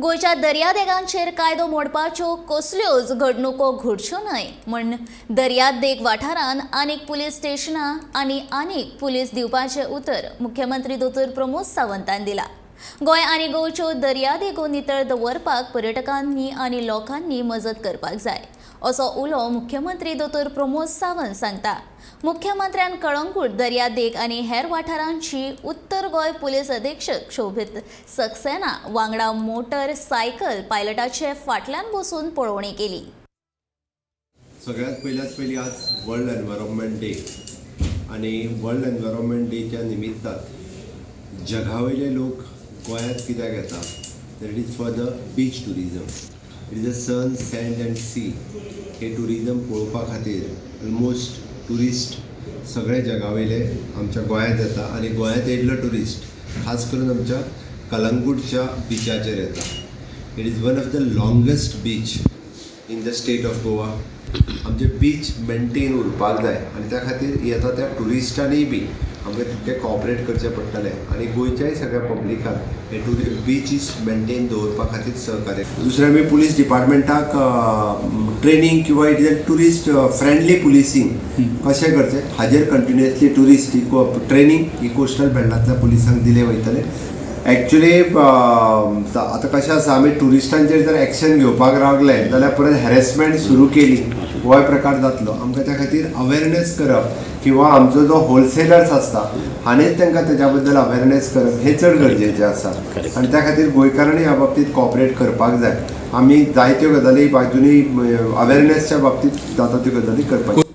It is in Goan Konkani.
गोंयच्या दर्यादेगांचेर कायदो मोडपाच्यो कसल्योच घडणुको घडच्यो न्हय म्हण दर्यादेग वाठारांत आनीक पुलीस स्टेशनां आनी आनीक पुलीस दिवपाचें उतर मुख्यमंत्री दोतोर प्रमोद सावंतान दिला. गोंय आनी गोंयच्यो दर्यादेगो नितळ दवरपाक पर्यटकांनी आनी लोकांनी मजत करपाक जाय असो उलो मुख्यमंत्री दोतोर प्रमोद सावंत सांगता. मुख्यमंत्र्यान कळंगूट दर्यादेग आनी हेर वाठारांची उत्तर गोंय पुलीस अधीक्षक शोभित सक्सेना वांगडा मोटर सायकल पायलटाचे फाटल्यान बसून पळोवणी केली. सगळ्यात पयल्यात पयलीं आज वर्ल्ड एनवायरोमेंट डे आनी वर्ल्ड एनवायरोमेंट डेच्या निमित्तान जगा वयले लोक गोंयांत कित्याक येता तर it is for the beach tourism. It is a sun, sand and sea. हे ट्युरिजम पळोवपा खातीर ऑलमोस्ट ट्युरिस्ट सगळे जगा वयले आमच्या गोंयांत येता आनी गोंयांत येयल्लो ट्युरिस्ट खास करून आमच्या कलंगूटच्या बिचाचेर येता. It is one of the longest beach in the state of Goa. आमचे बीच मेंटेन उरपाक जाय आनी त्या खातीर येता त्या ट्युरिस्टांनीय बी आमकां तितकें कॉपरेट करचें पडटलें आनी गोंयच्याय सगळ्या पब्लिकान हे ट्युरि बिचीस मेंटेन दवरपा खातीर सहकार्य. दुसरें, आमी पुलीस डिपार्टमेंटाक ट्रेनींग किंवा it is a tourist friendly policing कशें करचें हाजेर कंटिन्युअसली ट्युरिस्ट ट्रेनींग ही कोस्टल बेल्टांतल्या पुलिसांक दिलें वयतलें. एक्चुली आतां कशें आसा, आमी ट्युरिस्टांचेर जर एक्शन घेवपाक लागले जाल्यार परत हॅरेसमेंट सुरू केली, होय प्रकार जातलो. आमकां त्या खातीर अवेरनेस करप किंवा आमचो जो होलसेलर्स आसता हाणेच तांकां तेज्या बद्दल अवेरनेस करप हें चड गरजेचें आसा. आनी त्या खातीर गोंयकारांनी ह्या बाबतींत कॉपरेट करपाक जाय. आमी जायत्यो गजाली बाजूनी अवेरनेसच्या बाबतींत जाता त्यो गजाली करपाक.